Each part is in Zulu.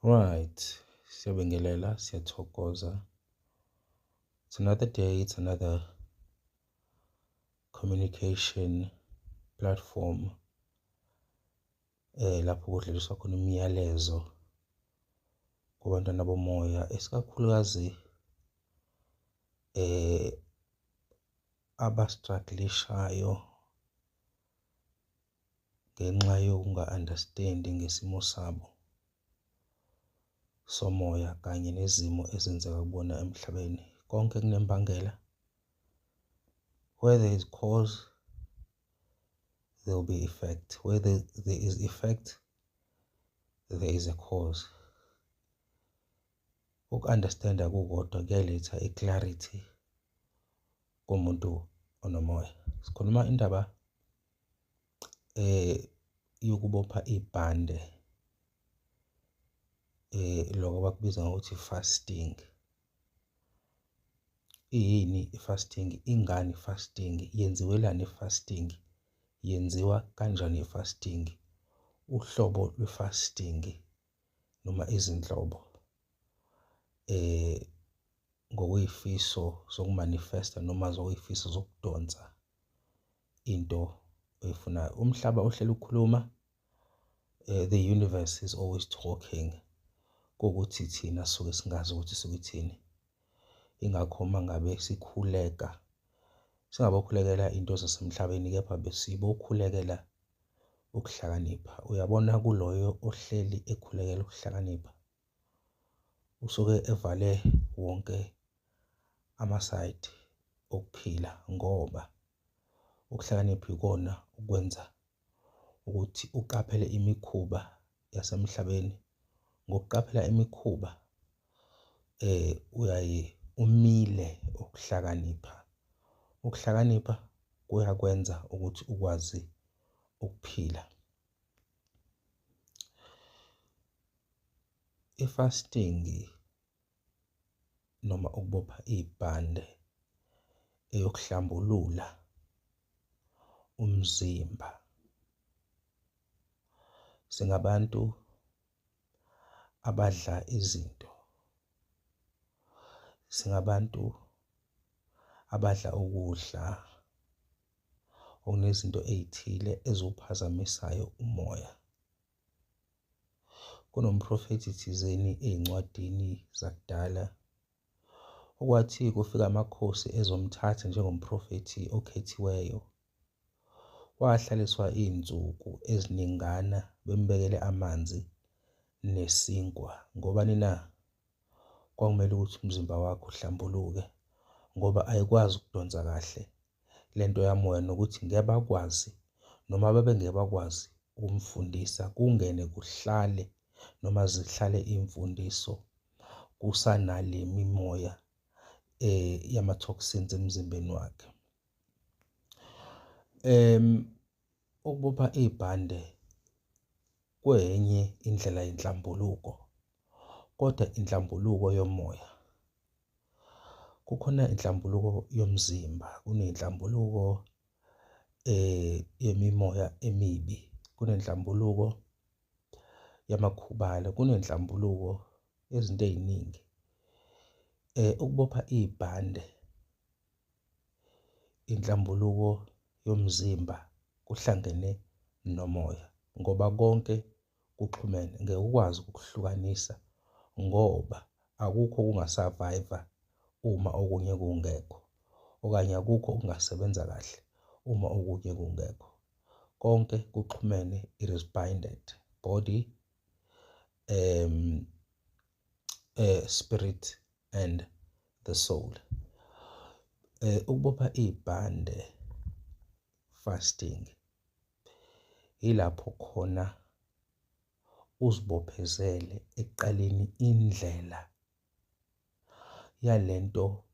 Right, siyabingelela, siyathokoza. It's another day, it's another communication platform lapho kudluliswa khona imiyalezo kubantwana bomoya, esikakhulukazi abastruggle-ishayo ngenxa yokunga-understand-i ngesimo sabo somoya kanye nezimo ezenzeka kubona emhlabeni. Konke kunembangela. Where there is cause, there will be effect. Where there is effect, there is a cause. Uku-understand-a kukodwa kuyayiletha i-clarity kumuntu onomoya. Sikhuluma indaba yokubopha ibhande, lokho abakubiza ngokuthi fasting. Iyini i-fasting? Ingani i-fasting? Yenziwelani i-fasting? Yenziwa kanjani i-fasting? Uhlobo lwe-fasting noma izinhlobo ngokwey'fiso zokumanifesta noma zokwey'fiso zokudonsa into oyifunayo. Umhlaba uhleli ukhuluma, the universe is always talking, kuwukuthi thina sisuke singazi ukuthi isuke ithini. Ingakho uma ngabe sikhuleka, singabokhulekela into zasemhlabeni, kepha besibokhulekela ukuhlakanipha. Uyabona kuloyo ohleli ekhulekela ukuhlakanipha, usuke evale wonke amasayidi okuphila, ngoba ukuhlakanipha ikona ukwenza ukuthi uqaphele imikhuba yasemhlabeni. Ngokuqaphela imikhuba uyaye umile ukuhlakanipha. Ukuhlakanipha kuyakwenza ukuthi ukwazi ukuphila. I-fasting noma ukubopha ibhande eyokuhlambulula umzimba. Singabantu abadla izinto, singabantu abadla ukudla okunezinto ey'thile eziwuphazamisayo umoya. Kunomprofethi thizeni ey'ncwadini zakudala okwathi kufika amakhosi ezomthatha njengomprofethi okhethiweyo, wahlaliswa iy'nsuku eziningana bembekele amanzi nesinkwa. Ngobani na? Kwakumele ukuthi umzimba wakhe uhlambuluke, ngoba ayikwazi ukudonsa kahle lento yamoya, nokuthi ngeke bakwazi noma babengeke bakwazi ukumfundisa kungene kuhlale noma zihlale iy'mfundiso kusanale mimoya yama-toxins emzimbeni wakhe. Ukubopha ibhande kwenye indlela yenhlambuluko, kodwa inhlambuluko yomoya. Kukhona inhlambuluko yomzimba, kunenhlambuluko yemimoya emibi, kunenhlambuluko yamakhubalo, kunenhlambuluko yezinto ey'ningi. Ukubopha ibhande inhlambuluko yomzimba kuhlangene nomoya, ngoba konke kuxhumene, ngeke ukwazi ukuhlukanisa ngoba akukho okunga-survive-a uma okunye kungekho, okanye akukho okungasebenza kahle uma okunye kungekho. Konke kuxhumene, it is binded, body, spirit and the soul. Ukubopha ibhande, fasting, ilapho khona uzibophezele ekuqaleni indlela yalento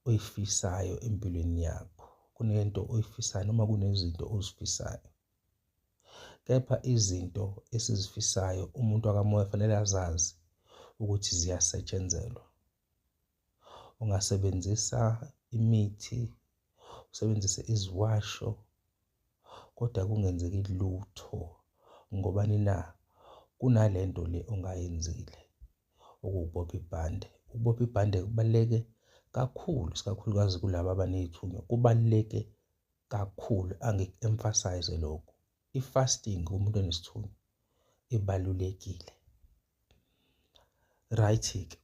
oyifisayo empilweni yakho. Kunento oyifisayo noma kunezinto ozifisayo, kepha izinto esizifisayo umuntu wakamoya fanele azazi ukuthi ziyasetshenzelwa. Ungasebenzisa imithi, usebenzise iziwasho, kodwa kungenzeki lutho. Ngobani na? Kunalento le ongayenzile okuwukubopha ibhande. Ukubopha ibhande kubaluleke kakhulu, isikakhulukazi kulaba abaney'thunywa, kubaluleke kakhulu. Angiku-emphasize lokho. I-fasting kumuntu onesithunywa ibalulekile. Right-ke,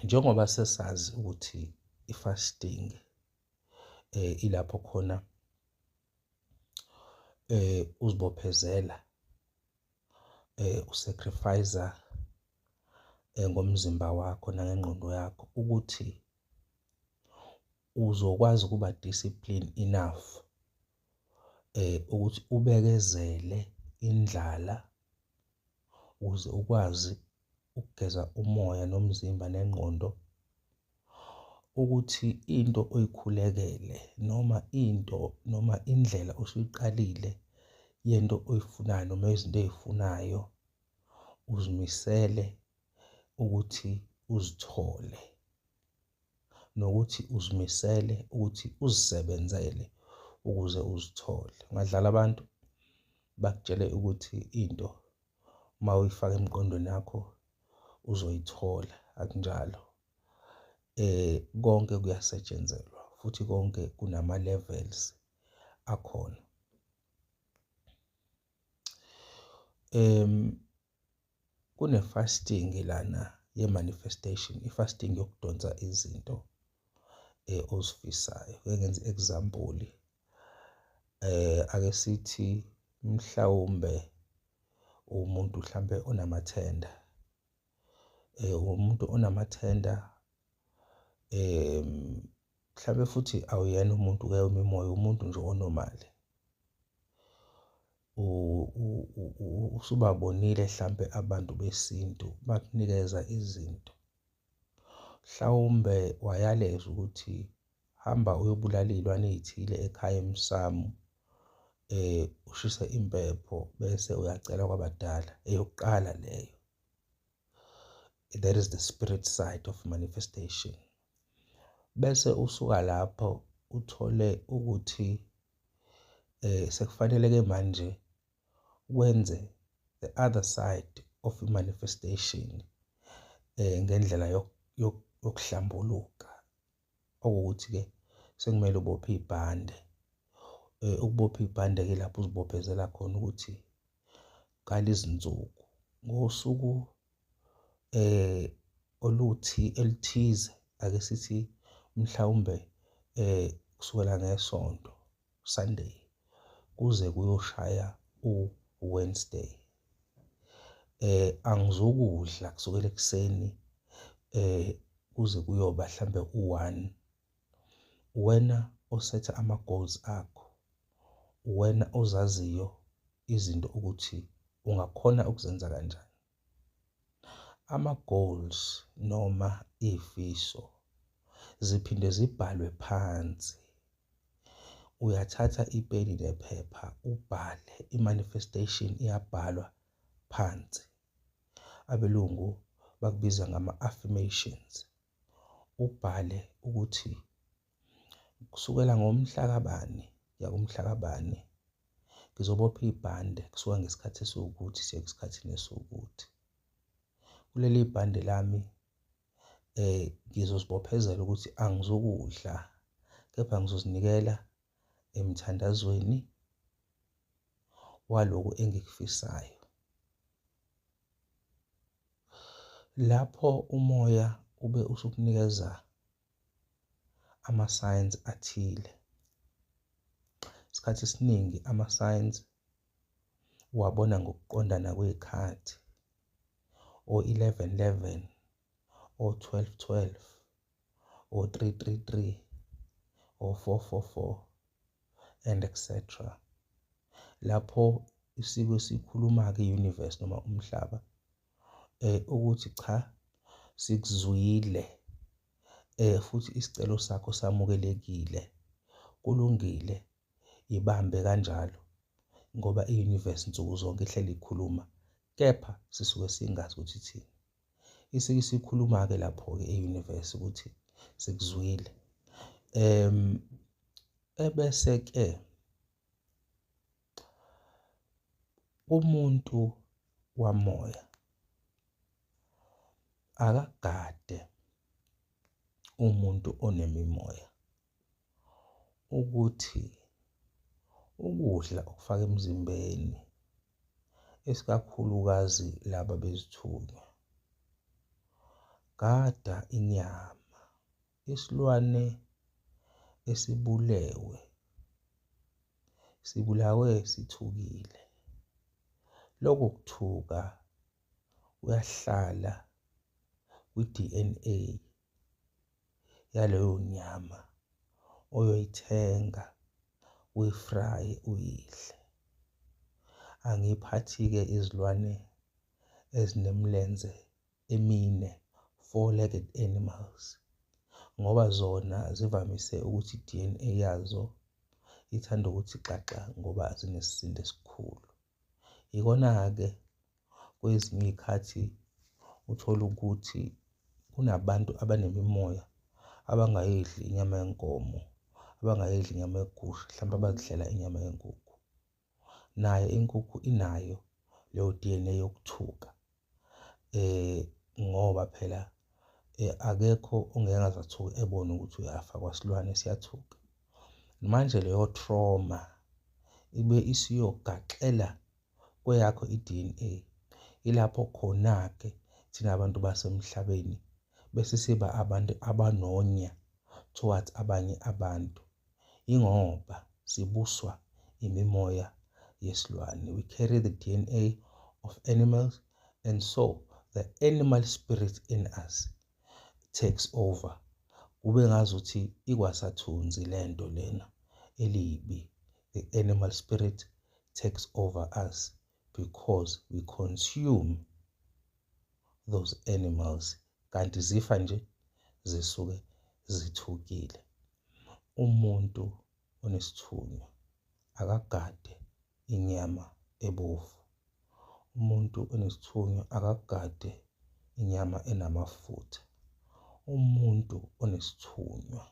njengoba sesazi ukuthi i-fasting ilapho khona uzibophezela u-sacrifice-a ngomzimba wakho nangengqondo yakho ukuthi uzokwazi ukuba discipline enough ukuthi ubekezele indlala ukuze ukwazi ukugeza umoya nomzimba nengqondo ukuthi into oyikhulekele noma into noma indlela osuyiqalile yento oyifunayo noma izinto oy'funayo uzimisele ukuthi uzithole nokuthi uzimisele ukuthi uzisebenzele ukuze uzithole. Ungadlala abantu bakutshele ukuthi into uma uyifaka emqondweni yakho uzoyithola, akunjalo. Konke kuyasetshenzelwa futhi konke kunama-levels akhona. Kune-fasting lana ye-manifestation, i-fasting yokudonsa izinto ozifisayo. Ngike ngenze i-example, ake sithi mhlawumbe umuntu mhlambe onamathenda, umuntu onamathenda, mhlambe futhi awuyena umuntu-ke wemimoya, umuntu nje o-normal. Usubabonile hlampe abantu besintu bakunikeza izinto, mhlawumbe wayalezwa ukuthi hamba uyobulala iy'lwane ey'thile ekhaya emsamo, ushise impepho bese uyacela kwabadala. Eyokuqala leyo. That is the spirit side of manifestation. Bese usuka lapho uthole ukuthi sekufanele-ke manje wenze the other side of manifestation ngendlela yokuhlambuluka, okuwukuthi-ke sekumele ubophe ibhande. Ukubopha ibhande-ke lapho uzibophezela khona ukuthi kala izinsuku ngosuku oluthi elithize, ake sithi mhlawumbe kusukela ngeSonto, Sunday, kuze kuyoshaya u-Wednesday. Angizukudla kusukela ekuseni kuze kuyoba mhlambe u-1. Uwena osetha ama-goals akho, uwena ozaziyo izinto ukuthi ungakhona ukuzenza kanjani. Ama-goals noma iy'fiso ziphinde zibhalwe phansi. Uyathatha ipeni nephepha ubhale, i-manifestation iyabhalwa phansi. Abelungu bakubiza ngama-affirmations. Ubhale ukuthi kusukela ngomhla kabani kuya kumhla kabani ngizobopha ibhande kusuka ngesikhathi esiwukuthi siya esikhathini esiwukuthi. Kuleli bhande lami ngizozibophezela ukuthi angizukudla kepha ngizozinikela emthandazweni walokhu engikufisayo. Lapho umoya ube usukunikeza ama-signs athile. Isikhathi esiningi ama-signs uwabona ngokuqondana kwey'khathi, o-11:11, o-12:12, o-3:3:3, o-4:4:4 and etc. Lapho isike sikhuluma-ke i-universe noma umhlaba ukuthi cha, sikuzwile futhi isicelo sakho samukelekile, kulungile, ibambe kanjalo ngoba i-universe nsuku zonke ihleli ikhuluma, kepha sisuke singazi ukuthi ithini. Isike isikhuluma-ke lapho-ke i-universe ukuthi sikuzwile. Ebese-ke umuntu wamoya akagade umuntu onemimoya ukuthi ukudla okufaka emzimbeni esikakhulukazi laba bezithunywa, gada inyama, isilwane esibulewe, sibulawe sithukile. Lokho kuthuka kuyahlala kwi-D_N_A yaleyo nyama oyoyithenga uyifraye uyidle. Angiphathi-ke izilwane ezinemilenze emine, four-legged animals, ngoba zona zivamise ukuthi i-D_N_A yazo ithanda ukuthi xaxa ngoba zinesisindo esikhulu. Yikona-ke kwezinye iy'khathi uthola ukuthi kunabantu abanemimoya abangayidli inyama yenkomo, abangayidli inyama yegusha, mhlawumbe abazidlela inyama yenkukhu. Nayo inkukhu inayo leyo D_N_A yokuthuka ngoba phela akekho ongeke aze athuke ebone ukuthi uyafa kwasilwane siyathuka. Manje leyo trauma ibe isiyogaxela kweyakho i-D_N_A. Ilapho khona-ke thina abantu basemhlabeni bese siba abantu abanonya towards abanye abantu. Yingoba sibuswa imimoya yesilwane. We carry the D_N_A of animals and so the animal spirit in us takes over. Kube ngazuthi ikwasathunzi lento lena elibi. The animal spirit takes over us because we consume those animals. Kanti zifa nje zisuke zithukile. Umuntu onesithunywa akagade inyama ebovu. Umuntu onesithunywa akagade inyama enamafutha. Umuntu onesithunywa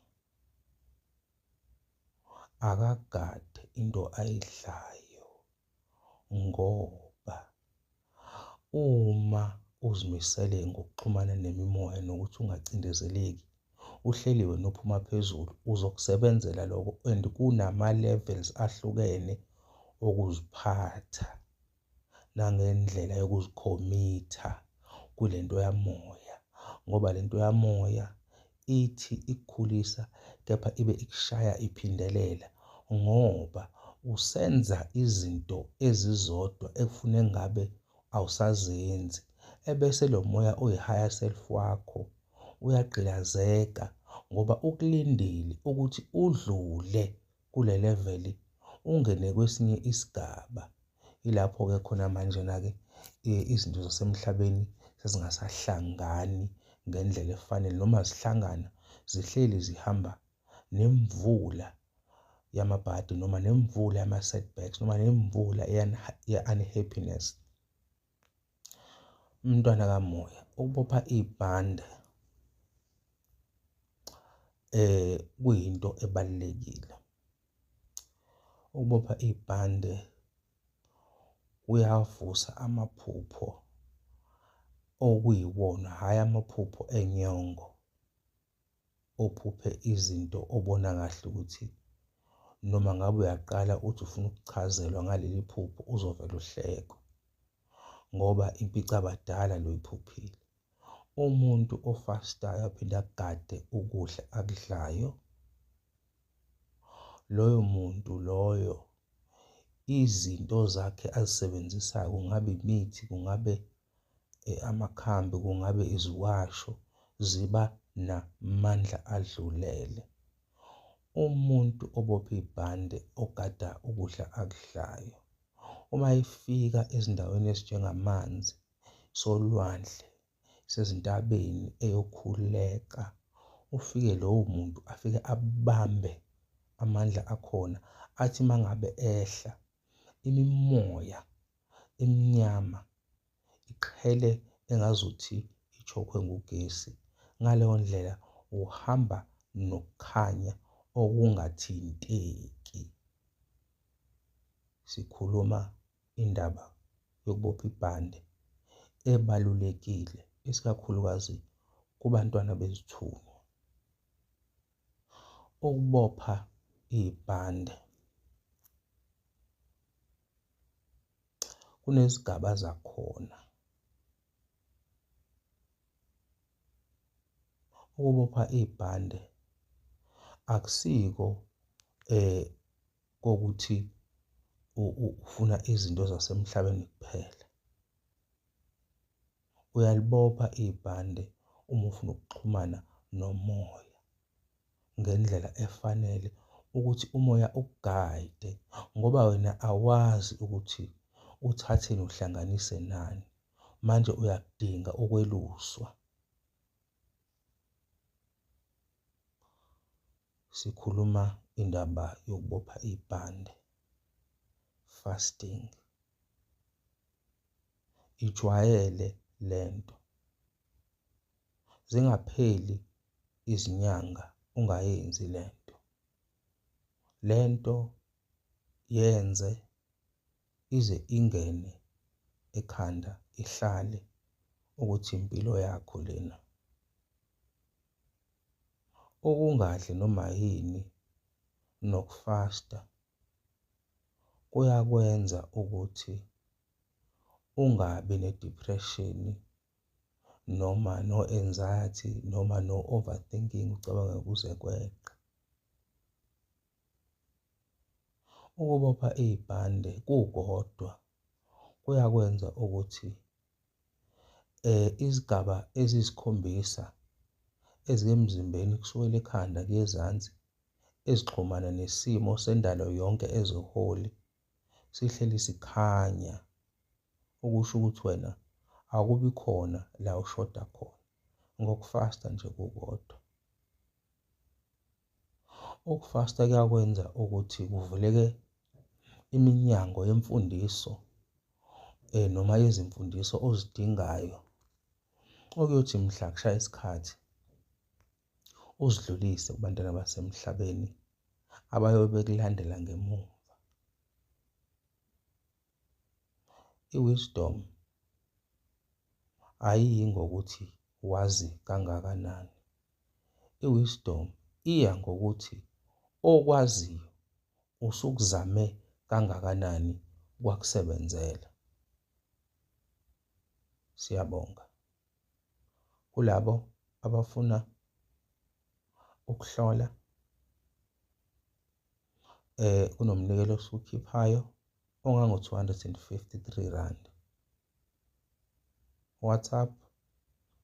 akagade into ayidlayo ngoba uma uzimisele ngokuxhumana nemimoya nokuthi ungacindezeleki, uhleli wena uphuma phezulu uzokusebenzela lokho and kunama-levels ahlukene okuziphatha nangendlela yokuzikhomitha kulento yamoya, ngoba lento yamoya ithi ikukhulisa kepha ibe ikushaya iphindelela ngoba usenza izinto ezizodwa ekufune ngabe awusazenzi, ebese lo moya oyi-higher self wakho uyagqilazeka ngoba ukulindile ukuthi udlule kule level ungene kwesinye isigaba. Ilapho-ke khona manjena-ke izinto zasemhlabeni sezingasahlangani ngendlela efanele noma zihlangana zihleli zihamba nemvula yamabhadi noma nemvula yama-setbacks noma nemvula ye-unhappiness. Umntwana kamoya ukubopha ibhande kuyinto ebalulekile. Ukubopha ibhande kuyavusa amaphupho okuyiwona, hhayi amaphupho enyongo ophuphe izinto obona kahle ukuthi noma ngabe uyaqala uthi ufuna ukuchazelwa ngaleli phupho uzovela uhlekwe ngoba impicabadala lo oyiphuphile. Umuntu ofastayo aphinde agade ukudla akudlayo, loyo muntu loyo izinto zakhe azisebenzisayo kungabe imithi, kungabe amakhambi, kungabe iziwasho, ziba namandla adlulele. Umuntu obopha ibhande ogada ukudla akudlayo, uma efika ezindaweni ezinjengamanzi, solwandle, sezintabeni eyokhuleka, ufike lowo muntu afike abambe amandla akhona, athi mangabe ehla imimoya eminyama iqhele engazuthi ichokhwe ngugesi. Ngaleyo ndlela uhamba nokukhanya okungathinteki. Sikhuluma indaba yokubopha ibhande. ebalulekile, isikakhulukazi kubantwana bezithunywa. Ukubopha ibhande kunezigaba zakhona. Ukubopha ibhande akusiko kokuthi ufuna izinto zasemhlabeni kuphela. Uyalibopha ibhande uma ufuna ukuxhumana nomoya ngendlela efanele ukuthi umoya ukugayide, ngoba wena awazi ukuthi uthatheni uhlanganise nani. Manje uyakudinga ukweluswa. Sikhuluma indaba yokubopha ibhande, fasting. Ijwayele lento, zingapheli izinyanga ungayenzi lento. Lento yenze ize ingene ekhanda, ihlale ukuthi impilo yakho lena. Ukungadli noma yini nokufasta kuyakwenza ukuthi ungabi ne-depression noma no-anxiety noma no-overthinking, ucabange kuze kweqe. Ukubopha ibhande kukodwa kuyakwenza ukuthi izigaba eziyisikhombisa ezemzimbeni kusukela ekhanda kuye ezansi ezixhumana nesimo sendalo yonke ezoholi sihleli sikhanya, okusho ukuthi wena akubi khona la ushoda khona ngokufasta nje kukodwa. Ukufasta kuyakwenza ukuthi kuvuleke iminyango yemfundiso noma yezimfundiso ozidingayo, okuyothi mhla kushaya isikhathi uzidlulise kubantwana basemhlabeni abayobe bekulandela ngemuva. I-wisdom ayiyi ngokuthi wazi kangakanani. I-wisdom iya ngokuthi okwaziyo usukuzame kangakanani kwakusebenzela. Siyabonga kulabo abafuna ukuhlola, kunomnikelo osukhiphayo ongango 253 rand. WhatsApp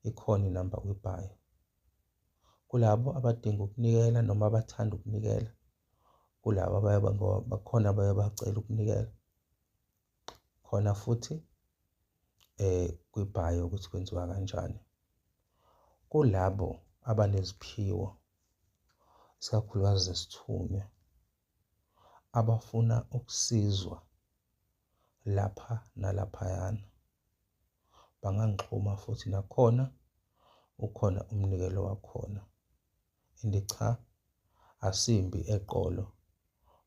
ikhona inamba kwi-bio. Kulabo abadinga ukunikela noma abathanda ukunikela, kulabo bakhona abaye bacela ukunikela khona futhi kwi-bio ukuthi kwenziwa kanjani. Kulabo abaneziphiwo isikakhulukazi zesithunywa abafuna ukusizwa lapha nalaphayana, bangangixhuma futhi nakhona ukhona umnikelo wakhona. And cha, asimbi eqolo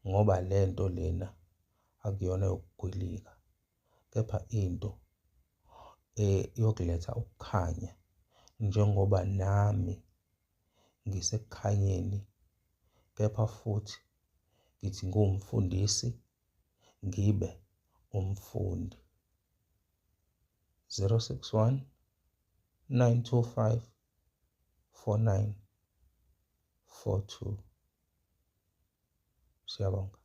ngoba lento lena akuyona yokugwilika, kepha into yokuletha ukukhanya, njengoba nami ngisekukhanyeni, kepha futhi ngithi ngiwumfundisi ngibe umfundi. 061 925 4942. Siyabonga.